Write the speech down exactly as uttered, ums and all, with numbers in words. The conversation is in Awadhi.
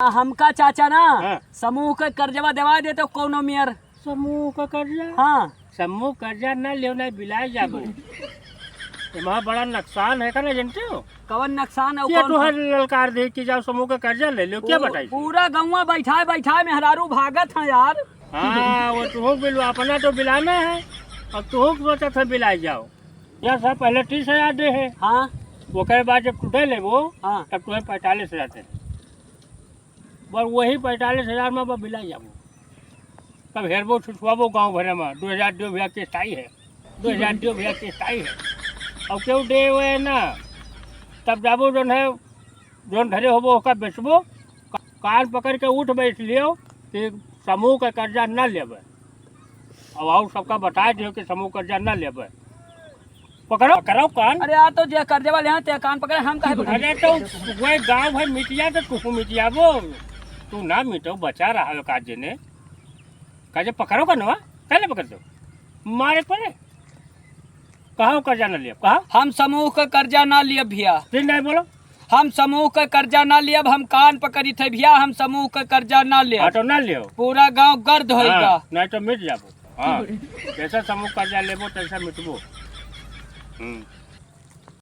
आ, हमका चाचा ना, हाँ। समूह के कर्जवा देवा देते कौनो मेर। समूह का कर्जा? हाँ। समूह कर्जा ना लेव, ना बिलाए जाबो। एमा बड़ा नुकसान है का ना, जानते हो? कवन नुकसान है, ये कौन तो हर ललकार दे कि जाओ समूह का कर्जा ले लो, क्या पू-, बताई? पूरा गौवा बैठाए बैठाए मेहरारू भागत हैं यार। हाँ, वो तुहूँ बिलवा, अपना तो बिलाना है, अब तुहूँ सोचत है बिलाए जाओ। यार साहब, पहले तीस हजार दे है। हाँ। ओकरे बाद जब तू दे लेबो, हाँ। तब तुम्हें पैंतालीस हजार दे। बस वही पैंतालीस हजार में बस बिलाई जाबो। तब हेरबो छुछुआबो गाँव भरे में, "दो हजार दियो भैया, किस्त आई है, दो हजार दियो भैया, किस्त आई है।" अब केहू देवे ना, तब जाबो जौन है, जौन धरे होबो ओका बेचबो। का-, कान पकड़ के उठ बैठ लियो कि समूह का कर्जा ना लेबे। अब और सबका बताए दियो कि समूह कर्जा ना लेबे। पकड़ो, पकड़ो कान। अरे यार, तो जे कर्जे वाले हैं, ते कान पकड़े, हम काहे पकड़े? अरे तो वही गाँव भर मिटिया तो तू मिटियाबो। तू ना मिटो, बचा रहा हो काजे ने। काजे पकड़ो का नवा? काहे पकड़ दो? मारे पड़े। कहाँ कर्जा ना लिया? कहाँ? हम समूह का कर्जा ना लिया भैया। फिर नहीं बोलो। हम समूह का कर्जा ना लियब, हम कान पकड़ी थे भैया, हम समूह का कर्जा ना लियब। हाँ, तो ना लियो। पूरा गाँव गर्द होइगा। हाँ, नहीं तो मिट जाबो। हाँ, जैसा समूह कर्जा लेबो, तैसा मिटबो। हम्म।